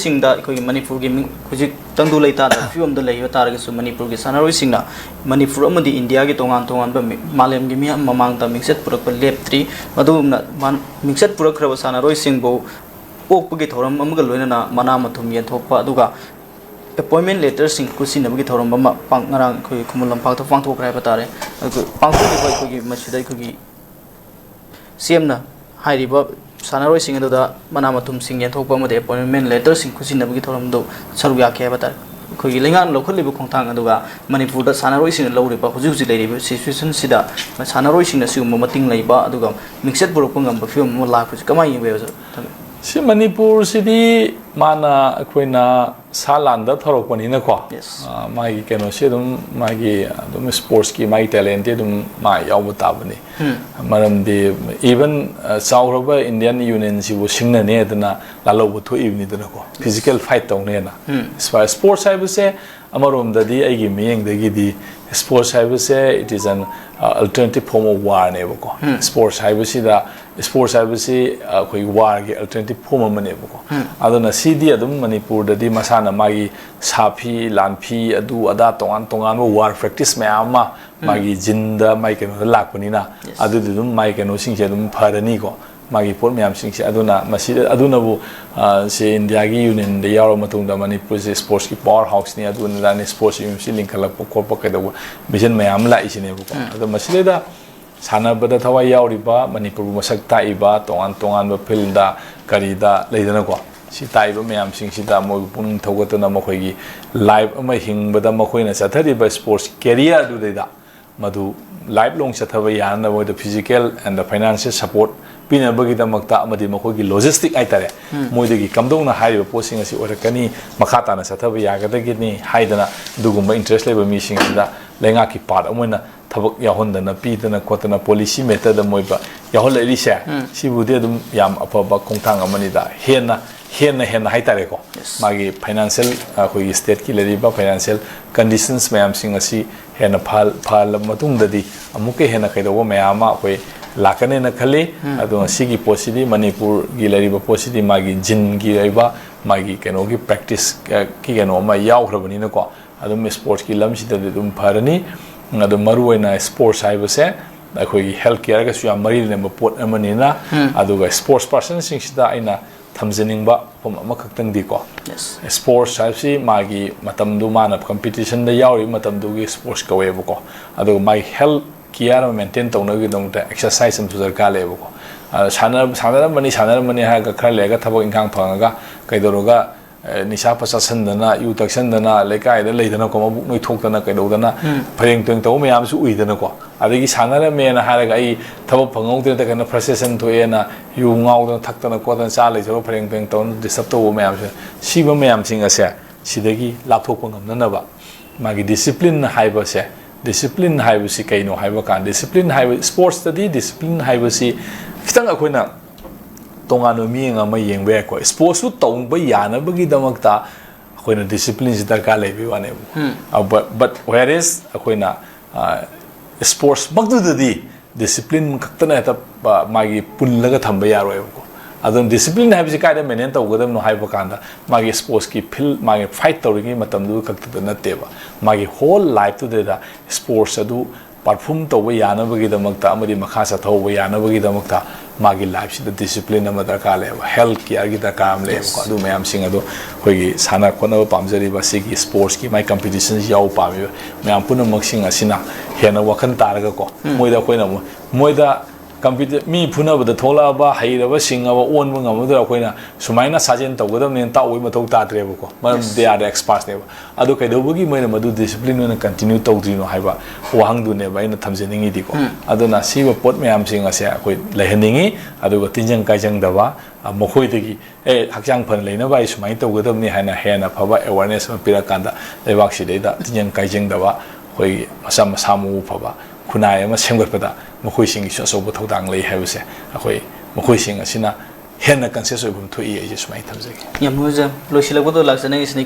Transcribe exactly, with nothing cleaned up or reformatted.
ꯁꯤꯡꯗ ꯑꯩꯈꯣꯏꯒꯤ ꯃꯅꯤꯄꯨꯔꯒꯤ ꯃꯤ-, ꯍꯧꯖꯤꯛ ꯇꯪꯗꯨ ꯂꯩꯇꯥꯗꯕ ꯐꯤꯕꯝꯗ ꯂꯩꯕ ꯇꯥꯔꯒꯁꯨ, ꯃꯅꯤꯄꯨꯔꯒꯤ ꯁꯥꯟꯅꯔꯣꯏꯁꯤꯡꯅ ꯃꯅꯤꯄꯨꯔ ꯑꯃꯗꯤ ꯏꯟꯗꯤꯌꯥꯒꯤ ꯇꯣꯉꯥꯟ ꯇꯣꯉꯥꯟꯕ ꯃꯤ-, ꯃꯥꯂꯦꯝꯒꯤ ꯃꯤꯌꯥꯝ ꯃꯃꯥꯡꯗ ꯃꯤꯡꯆꯠ ꯄꯨꯔꯛꯄ ꯂꯦꯞꯇ꯭ꯔꯤ꯫ ꯃꯗꯨꯒꯨꯝꯅ ꯃꯥꯟ-, ꯃꯤꯡꯆꯠ ꯄꯨꯔꯛꯈ꯭ꯔꯕ ꯁꯥꯟꯅꯔꯣꯏꯁꯤꯡꯕꯨ ꯑꯣꯛꯄꯒꯤ ꯊꯧꯔꯝ ꯑꯃꯒ ꯂꯣꯏꯅꯅ ꯃꯅꯥ ꯃꯊꯨꯝ ꯌꯦꯟꯊꯣꯛꯄ, ꯑꯗꯨꯒ appointment letterꯁꯤꯡ ꯈꯨꯠꯁꯤꯟꯅꯕꯒꯤ ꯊꯧꯔꯝ ꯑꯃ ꯄꯥꯡ-, ꯉꯔꯥꯡ ꯑꯩꯈꯣꯏ ꯈꯨꯃꯟ ꯂꯝꯄꯥꯛꯇ ꯄꯥꯡꯊꯣꯛꯈ꯭ꯔꯦ ꯍꯥꯏꯕ ꯇꯥꯔꯦ꯫ ꯑꯗꯨ ꯄꯥꯡꯊꯣꯛꯂꯤꯕ ꯑꯩꯈꯣꯏꯒꯤ ꯃꯁꯤꯗ ꯑꯩꯈꯣꯏꯒꯤ ꯁꯤ ꯑꯦꯝꯅ ꯍꯥꯏꯔꯤꯕ ꯁꯥꯟꯅꯔꯣꯏꯁꯤꯡ ꯑꯗꯨꯗ ꯃꯅꯥ ꯃꯊꯨꯝꯁꯤꯡ ꯌꯦꯟꯊꯣꯛꯄ ꯑꯃꯗꯤ appointment letterꯁꯤꯡ ꯈꯨꯠꯁꯤꯟꯅꯕꯒꯤ ꯊꯧꯔꯝꯗꯨ ꯁꯔꯨꯛ ꯌꯥꯈꯤ ꯍꯥꯏꯕ ꯇꯥꯔꯦ꯫ ꯑꯩꯈꯣꯏꯒꯤ ꯂꯩꯉꯥꯛꯅ ꯂꯧꯈꯠꯂꯤꯕ ꯈꯣꯡꯊꯥꯡ ꯑꯗꯨꯒ ꯃꯅꯤꯄꯨꯔꯗ ꯁꯥꯟꯅꯔꯣꯏꯁꯤꯡꯅ ꯂꯧꯔꯤꯕ ꯍꯧꯖꯤꯛ ꯍꯧꯖꯤꯛ ꯂꯩꯔꯤꯕ situationꯁꯤꯗ ꯁꯥꯟꯅꯔꯣꯏꯁꯤꯡꯅ ꯁꯤꯒꯨꯝꯕ ꯃꯇꯤꯡ ꯂꯩꯕ ꯑꯗꯨꯒ ꯃꯤꯡꯆꯠ ꯄꯨꯔꯛꯄ ꯉꯝꯕ ꯐꯤꯕꯝ ꯑꯃ ꯂꯥꯛꯄꯁꯤ ꯀꯃꯥꯏꯅ ꯌꯦꯡꯕ ꯌꯥꯏ, ꯑꯣꯖꯥ? ꯊꯝꯕꯤꯌꯨ꯫ ꯁꯤ ꯃꯅꯤꯄꯨꯔꯁꯤꯗꯤ ꯃꯥꯅ ꯑꯩꯈꯣꯏꯅ ꯁꯥ ꯂꯥꯟꯗ ꯊꯧꯔꯛꯄꯅꯤꯅꯀꯣ, Yes. ꯑ, ꯃꯥꯒꯤ ꯀꯩꯅꯣꯁꯤ ꯑꯗꯨꯝ ꯃꯥꯒꯤ ꯑꯗꯨꯝ sportsꯀꯤ ꯃꯥꯒꯤ talentꯇꯤ ꯑꯗꯨꯝ ꯃꯥ ꯌꯥꯎꯕ ꯇꯥꯕꯅꯤ꯫ Hmm. ꯃꯔꯝꯗꯤ even, ꯑ, ꯆꯥꯎꯈ꯭ꯔꯕ Indian Unionꯁꯤꯕꯨ ꯁꯤꯡꯅꯅꯦ ꯍꯥꯏꯗꯅ ꯂꯥꯜꯍꯧꯕ ꯊꯣꯛꯏꯕꯅꯤꯗꯅꯀꯣ, Yes. physical fight ꯇꯧꯅꯦꯅ꯫ Hmm. Sports ꯍꯥꯏꯕꯁꯦ ꯑꯃꯔꯣꯝꯗꯗꯤ ꯑꯩꯒꯤ ꯃꯤꯠꯌꯦꯡꯗꯒꯤꯗꯤ sports ꯍꯥꯏꯕꯁꯦ it is an, uh, alternative form of warꯅꯦꯕꯀꯣ꯫ Hmm. Sports ꯍꯥꯏꯕꯁꯤꯗ, sports ꯍꯥꯏꯕꯁꯤ, ꯑ, ꯑꯩꯈꯣꯏꯒꯤ warꯒꯤ alternative form ꯑꯃꯅꯦꯕꯀꯣ꯫ Hmm. ꯑꯗꯨꯅ ꯁꯤꯗꯤ ꯑꯗꯨꯝ ꯃꯅꯤꯄꯨꯔꯗꯗꯤ ꯃꯁꯥꯅ ꯃꯥꯒꯤ ꯁꯥꯐꯤ, ꯂꯥꯟꯐꯤ, ꯑꯗꯨ ꯑꯗꯥ ꯇꯣꯉꯥꯟ ꯇꯣꯉꯥꯟꯕ war practice ꯃꯌꯥꯝ ꯑꯃ Hmm. ꯃꯥꯒꯤ geneꯗ, ꯃꯥꯒꯤ ꯀꯩꯅꯣꯗ ꯂꯥꯛꯄꯅꯤꯅ, Yes. ꯑꯗꯨꯗꯤ ꯑꯗꯨꯝ ꯃꯥꯒꯤ ꯀꯩꯅꯣꯁꯤꯡꯁꯦ ꯑꯗꯨꯝ ꯐꯔꯅꯤꯀꯣ꯫ ꯃꯥꯒꯤ ꯄꯣꯠ ꯃꯌꯥꯝꯁꯤꯡꯁꯦ꯫ ꯑꯗꯨꯅ ꯃꯁꯤꯗ, ꯑꯗꯨꯅꯕꯨ, ꯑ, ꯁꯤ ꯏꯟꯗꯤꯌꯥꯒꯤ Unionꯗ ꯌꯥꯎꯔꯕ ꯃꯇꯨꯡꯗ ꯃꯅꯤꯄꯨꯔꯁꯦ sportsꯀꯤ power houseꯅꯤ, ꯑꯗꯨꯅꯤꯗꯥꯅꯤ, sports university ꯂꯤꯡꯈꯠꯂꯛꯄ ꯈꯣꯠꯄ ꯀꯩꯗꯧꯕ vision ꯃꯌꯥꯝ ꯑꯃ ꯂꯥꯛꯏꯁꯤꯅꯦꯕꯀꯣ꯫ ꯎꯝ꯫ ꯑꯗꯣ ꯃꯁꯤꯗꯩꯗ ꯁꯥꯟꯅꯕꯗ ꯊꯋꯥꯏ ꯌꯥꯎꯔꯤꯕ, ꯃꯅꯤꯄꯨꯔꯕꯨ ꯃꯁꯛ ꯇꯥꯛꯏꯕ, ꯇꯣꯉꯥꯟ ꯇꯣꯉꯥꯟꯕ fieldꯗ ꯀꯔꯤꯗ ꯂꯩꯗꯅꯀꯣ, ꯁꯤ ꯇꯥꯛꯏꯕ ꯃꯌꯥꯝꯁꯤꯡꯁꯤꯗ ꯃꯣꯏꯕꯨ ꯄꯨꯛꯅꯤꯡ ꯊꯧꯒꯠꯇꯨꯅ ꯃꯈꯣꯏꯒꯤ life ꯑꯃ ꯍꯤꯡꯕꯗ ꯃꯈꯣꯏꯅ ꯆꯠꯊꯔꯤꯕ sports career ꯑꯗꯨꯗꯩꯗ ꯃꯗꯨ life long ꯆꯠꯊꯕ ꯌꯥꯅꯅꯕ ꯃꯣꯏꯗ physical and financial support ꯄꯤꯅꯕꯒꯤꯗꯃꯛꯇ ꯑꯃꯗꯤ ꯃꯈꯣꯏꯒꯤ logistic ꯍꯥꯏꯇꯥꯔꯦ, ꯎꯝ꯫ ꯃꯣꯏꯗꯒꯤ ꯀꯝꯗꯧꯅ ꯍꯥꯏꯔꯤꯕ ꯄꯣꯠꯁꯤꯡ ꯑꯁꯤ ꯑꯣꯏꯔꯛꯀꯅꯤ, ꯃꯈꯥ ꯇꯥꯅ ꯆꯠꯊꯕ ꯌꯥꯒꯗꯒꯦꯅꯤ ꯍꯥꯏꯗꯅ ꯑꯗꯨꯒꯨꯝꯕ interest ꯂꯩꯕ ꯃꯤꯁꯤꯡ ꯑꯁꯤꯗ ꯂꯩꯉꯥꯛꯀꯤ part ꯑꯃ ꯑꯣꯏꯅ ꯊꯕꯛ ꯌꯥꯎꯍꯟꯗꯅ ꯄꯤꯗꯅ ꯈꯣꯠꯇꯅ policy matterꯗ ꯃꯣꯏꯕ ꯌꯥꯎꯍꯜꯂꯛꯂꯤꯁꯦ, ꯎꯝ꯫ ꯁꯤꯕꯨꯗꯤ ꯑꯗꯨꯝ ꯌꯥꯝ ꯑꯐꯕ ꯈꯣꯡꯊꯥꯡ ꯑꯃꯅꯤꯗ꯫ ꯍꯦꯟꯅ, ꯍꯦꯟꯅ, ꯍꯦꯟꯅ ꯍꯥꯏꯇꯥꯔꯦꯀꯣ, Yes. ꯃꯥꯒꯤ financial, ꯑꯩꯈꯣꯏꯒꯤ stateꯀꯤ ꯂꯩꯔꯤꯕ financial conditions ꯃꯌꯥꯝꯁꯤꯡ ꯑꯁꯤ ꯍꯦꯟꯅ ꯐꯍꯜ-, ꯐꯍꯜꯂꯕ ꯃꯇꯨꯡꯗꯗꯤ ꯑꯃꯨꯛꯀ ꯍꯦꯟꯅ ꯀꯩꯗꯧꯕ ꯃꯌꯥꯝ ꯑꯃ ꯑꯩꯈꯣꯏ, ꯂꯥꯛꯀꯅꯦꯅ ꯈꯜꯂꯤ꯫ ꯑꯗꯣ ꯁꯤꯒꯤ ꯄꯣꯠꯁꯤꯗꯤ, ꯃꯅꯤꯄꯨꯔꯒꯤ ꯂꯩꯔꯤꯕ ꯄꯣꯠꯁꯤꯗꯤ ꯃꯥꯒꯤ ꯖꯤꯟꯒꯤ ꯑꯣꯏꯕ, ꯃꯥꯒꯤ ꯀꯩꯅꯣꯒꯤ ꯄ꯭ꯔꯦꯛꯇꯤꯁꯀꯤ ꯀꯩꯅꯣ ꯑꯃ ꯌꯥꯎꯈ꯭ꯔꯕꯅꯤꯅꯀꯣ, ꯑꯗꯨꯝ ꯁ꯭ꯄꯣꯔꯠꯁꯀꯤ ꯂꯝꯁꯤꯗꯗꯤ ꯑꯗꯨꯝ ꯐꯔꯅꯤ꯫ ꯑꯗꯣ ꯃꯔꯨꯑꯣꯏꯅ ꯁ꯭ꯄꯣꯔꯠꯁ ꯍꯥꯏꯕꯁꯦ ꯑꯩꯈꯣꯏꯒꯤ ꯍꯦꯜꯊ ꯀꯤꯌꯔꯒꯁꯨ ꯌꯥꯝ ꯃꯔꯤ ꯂꯩꯅꯕ ꯄꯣꯠ ꯑꯃꯅꯤꯅ, ꯑꯗꯨꯒ ꯁ꯭ꯄꯣꯔꯠꯁ ꯄꯥꯔꯁꯟꯁꯤꯡꯁꯤꯗ ꯑꯩꯅ ꯊꯝꯖꯅꯤꯡꯕ ꯋꯥꯐꯝ ꯑꯃꯈꯛꯇꯪꯗꯤꯀꯣ, ꯁ꯭ꯄꯣꯔꯠꯁ ꯍꯥꯏꯕꯁꯤ ꯃꯥꯒꯤ ꯃꯇꯝꯗꯨ, ꯃꯥꯅ ꯀꯝꯄꯤꯇꯤꯁꯟꯗ ꯌꯥꯎꯔꯤꯕ ꯃꯇꯝꯗꯨꯒꯤ ꯁ꯭ꯄꯣꯔꯠꯁ ꯀꯧꯋꯦꯕꯀꯣ꯫ ꯑꯗꯨꯒ ꯃꯥꯒꯤ ꯍꯦꯜꯊ ꯀꯤꯌꯔ ꯑꯃ ꯃꯦꯟꯇꯦꯟ ꯇꯧꯅꯕꯒꯤꯗꯃꯛꯇ ꯑꯦꯛꯁꯔꯁꯥꯏꯁ ꯑꯃꯁꯨ ꯗꯔꯀꯥꯔ ꯂꯩꯌꯦꯕꯀꯣ꯫ ꯑ, ꯁꯥꯟꯅ-, ꯁꯥꯟꯅꯔꯝꯕꯅꯤ, ꯁꯥꯟꯅꯔꯝꯕꯅꯤ ꯍꯥꯏꯔꯒ ꯈꯔ ꯂꯩꯔꯒ ꯊꯕꯛ ꯏꯪꯈꯥꯡ ꯐꯪꯉꯒ ꯀꯩꯗꯧꯔꯒ, ꯑ, ꯅꯤꯁꯥ ꯄ ꯆꯥꯁꯟꯗꯅ, ꯌꯨ ꯊꯛꯁꯟꯗꯅ, ꯂꯩꯀꯥꯏꯗ ꯂꯩꯗꯅꯀꯣ, ꯃꯕꯨꯛ ꯅꯣꯏꯊꯣꯛꯇꯅ ꯀꯩꯗꯧꯗꯅ ꯐꯔꯦꯡ ꯇꯨꯔꯦꯡ ꯇꯧꯕ ꯃꯌꯥꯝꯁꯨ ꯎꯏꯗꯅꯀꯣ꯫ ꯑꯗꯒꯤ ꯁꯥꯟꯅꯔꯝꯃꯦꯅ ꯍꯥꯏꯔꯒ ꯑꯩ ꯊꯕꯛ ꯐꯪꯍꯧꯗ꯭ꯔꯦ, ꯀꯩꯅꯣ ꯐ꯭ꯔꯁꯇ꯭ꯔꯦꯁꯟ ꯊꯣꯛꯑꯦꯅ ꯌꯨ ꯉꯥꯎꯗꯅ ꯊꯛꯇꯅ ꯈꯣꯠꯇꯅ ꯆꯥ ꯂꯩꯖꯕ ꯐꯔꯦꯡ ꯇꯨꯔꯦꯡ ꯇꯧꯗꯅ ꯗꯤꯁꯇꯔꯕ ꯇꯧꯕ ꯃꯌꯥꯝꯁꯦ, ꯁꯤꯕ ꯃꯌꯥꯝꯁꯤꯡ ꯑꯁꯦ ꯁꯤꯗꯒꯤ ꯂꯥꯞꯊꯣꯛꯄ ꯉꯝꯅꯅꯕ ꯃꯥꯒꯤ ꯗꯤꯁꯤꯄ꯭ꯂꯤꯟ ꯍꯥꯏꯕꯁꯦ, ꯗꯤꯁꯤꯄ꯭ꯂꯤꯟ ꯍꯥꯏꯕꯁꯤ ꯀꯩꯅꯣ ꯍꯥꯏꯕ ꯀꯥꯟꯗ, ꯗꯤꯁꯤꯄ꯭ꯂꯤꯟ ꯍꯥꯏꯕ, ꯁ꯭ꯄꯣꯔꯠꯁꯇꯗꯤ ꯗꯤꯁꯤꯄ꯭ꯂꯤꯟ ꯍꯥꯏꯕꯁꯤ ꯈꯤꯇꯪ ꯑꯩꯈꯣꯏꯅ ꯇꯣꯉꯥꯟꯕ ꯃꯤꯠꯌꯦꯡ ꯑꯃ ꯌꯦꯡꯕ ꯌꯥꯏꯀꯣ꯫ ꯁ꯭ꯄꯣꯔꯠꯁꯁꯨ ꯇꯧꯕ ꯌꯥꯅꯕꯒꯤꯗꯃꯛꯇ ꯑꯩꯈꯣꯏꯅ ꯗꯤꯁꯤꯄ꯭ꯂꯤꯟꯁꯤ ꯗꯔꯀꯥꯔ ꯂꯩꯕꯒꯤ ꯋꯥꯅꯦꯕ꯫ ꯕꯠ ꯕꯠ ꯋꯦꯔ ꯏꯁ ꯑꯩꯈꯣꯏꯅ ꯁ꯭ꯄꯣꯔꯠꯁꯃꯛꯇꯨꯗꯗꯤ ꯗꯤꯁꯤꯄ꯭ꯂꯤꯟ ꯈꯛꯇꯅ ꯍꯦꯛꯇ, ꯑ, ꯃꯥꯒꯤ ꯄꯨꯜꯂꯒ ꯊꯝꯕ ꯌꯥꯔꯣꯏꯕꯀꯣ꯫ ꯑꯗꯨꯅ ꯗꯤꯁꯤꯄ꯭ꯂꯤꯟ ꯍꯥꯏꯕꯁꯤ ꯀꯥꯏꯗ ꯃꯦꯟꯇꯦꯟ ꯇꯧꯒꯗꯕꯅꯣ ꯍꯥꯏꯕ ꯀꯥꯟꯗ, ꯃꯥꯒꯤ ꯁ꯭ꯄꯣꯔꯠꯁꯀꯤ ꯐꯤꯜ, ꯃꯥꯒꯤ ꯐꯥꯏꯠ ꯇꯧꯔꯤꯉꯩ ꯃꯇꯝꯗꯨ ꯈꯛꯇꯗ ꯅꯠꯇꯦꯕ, ꯃꯥꯒꯤ ꯍꯣꯜ ꯂꯥꯏꯐꯇꯨꯗꯩꯗ ꯁ꯭ꯄꯣꯔꯠꯁ ꯑꯗꯨ ꯄꯔꯐꯣꯔꯝ ꯇꯧꯕ ꯌꯥꯅꯕꯒꯤꯗꯃꯛꯇ ꯑꯃꯗꯤ ꯃꯈꯥ ꯆꯠꯊꯍꯧꯕ ꯌꯥꯅꯕꯒꯤꯗꯃꯛꯇ ꯃꯥꯒꯤ ꯂꯥꯏꯐꯁꯤꯗ ꯗꯤꯁꯤꯄ꯭ꯂꯤꯟ ꯑꯃ ꯗꯔꯀꯥꯔ ꯂꯩꯌꯦꯕ, ꯍꯦꯜꯊ ꯀꯤꯌꯔꯒꯤ ꯗꯔꯀꯥꯔ ꯑꯃ ꯂꯩꯌꯦꯕꯀꯣ꯫ ꯑꯗꯨ ꯃꯌꯥꯝꯁꯤꯡ ꯑꯗꯣ ꯑꯩꯈꯣꯏꯒꯤ ꯁꯥꯟꯅ ꯈꯣꯠꯅꯕ ꯄꯥꯝꯖꯔꯤꯕ, ꯁꯤꯒꯤ ꯁ꯭ꯄꯣꯔꯠꯁꯀꯤ ꯃꯥꯏ ꯀꯝꯄꯤꯇꯤꯁꯟꯁꯤ ꯌꯥꯎꯕ ꯄꯥꯝꯃꯤꯕ ꯃꯌꯥꯝ ꯄꯨꯝꯅꯃꯛꯁꯤꯡ ꯑꯁꯤꯅ ꯍꯦꯟꯅ ꯋꯥꯈꯜ ꯇꯥꯔꯒꯀꯣ, ꯃꯣꯏꯗ ꯑꯩꯈꯣꯏꯅ ꯑꯃꯨꯛ, ꯃꯣꯏꯗ ꯀꯝꯄꯤꯇꯤ-, ꯃꯤ ꯐꯨꯅꯕꯗ ꯊꯣꯛꯂꯛꯑꯕ ꯍꯩꯔꯕ ꯁꯤꯡꯉꯕ ꯑꯣꯟꯕ ꯉꯝꯃꯗ꯭ꯔꯥ? ꯑꯩꯈꯣꯏꯅ ꯁꯨꯃꯥꯏꯅ ꯁꯥꯖꯦꯜ ꯇꯧꯒꯗꯕꯅꯦꯅ ꯇꯥꯛꯎꯕꯒꯤ ꯃꯊꯧ ꯇꯥꯗ꯭ꯔꯦꯕꯀꯣ, ꯃꯔꯝꯗꯤ they are the expertsꯅꯦꯕ꯫ ꯑꯗꯨ ꯀꯩꯗꯧꯕꯒꯤ ꯃꯣꯏꯅ ꯃꯗꯨ ꯗꯤꯁꯤꯄ꯭ꯂꯤꯟ ꯑꯣꯏꯅ ꯀꯟꯇꯤꯅ꯭ꯌꯨ ꯇꯧꯗ꯭ꯔꯤꯅꯣ ꯍꯥꯏꯕ ꯋꯥꯍꯪꯗꯨꯅꯦꯕ ꯑꯩꯅ ꯊꯝꯖꯅꯤꯡꯉꯤꯗꯤꯀꯣ꯫ ꯑꯗꯨꯅ ꯁꯤꯕ ꯄꯣꯠ ꯃꯌꯥꯝꯁꯤꯡ ꯑꯁꯦ ꯑꯩꯈꯣꯏ ꯂꯩꯍꯟꯅꯤꯡꯉꯤ꯫ ꯑꯗꯨꯒ ꯇꯤꯟꯖꯪ ꯀꯥꯏꯖꯪꯗꯕ, ꯑ, ꯃꯈꯣꯏꯗꯒꯤ, "ꯑꯦ, ꯍꯛꯆꯥꯡ ꯐꯅ ꯂꯩꯅꯕ ꯑꯩ ꯁꯨꯃꯥꯏꯅ ꯇꯧꯒꯗꯕꯅꯤ" ꯍꯥꯏꯅ ꯍꯦꯟꯅ ꯐꯕ ꯑꯦꯋꯥꯔꯅꯦꯁ ꯑꯃ ꯄꯤꯔꯀꯥꯟꯗ ꯂꯩꯕꯥꯛꯁꯤꯗꯩꯗ ꯇꯤꯟꯖꯪ ꯀꯥꯏꯖꯪꯗꯕ, ꯑꯩꯈꯣꯏꯒꯤ ꯃꯁꯥ, ꯃꯁꯥ ꯃꯎ ꯐꯕ ꯈꯨꯟꯅꯥꯏ ꯑꯃ ꯁꯦꯝꯒꯠꯄꯗ ꯃꯈꯣꯏꯁꯤꯡꯒꯤꯁꯨ ꯑꯆꯧꯕ ꯊꯧꯗꯥꯡ ꯂꯩ ꯍꯥꯏꯕꯁꯦ ꯑꯩꯈꯣꯏ ꯃꯈꯣꯏꯁꯤꯡ ꯑꯁꯤꯅ ꯍꯦꯟꯅ ꯀꯟꯁꯤꯌꯁ ꯑꯣꯏꯕ ꯑꯃ ꯊꯣꯛꯏ꯫ ꯑꯩꯁꯦ ꯁꯨꯃꯥꯏꯅ ꯊꯝꯖꯒꯦ꯫ ꯌꯥꯝ ꯅꯨꯡꯉꯥꯏꯖꯩ꯫ ꯂꯣꯏꯁꯤꯜꯂꯛꯄꯗ ꯂꯥꯛꯆꯅꯤꯡꯉꯤꯁꯤꯅ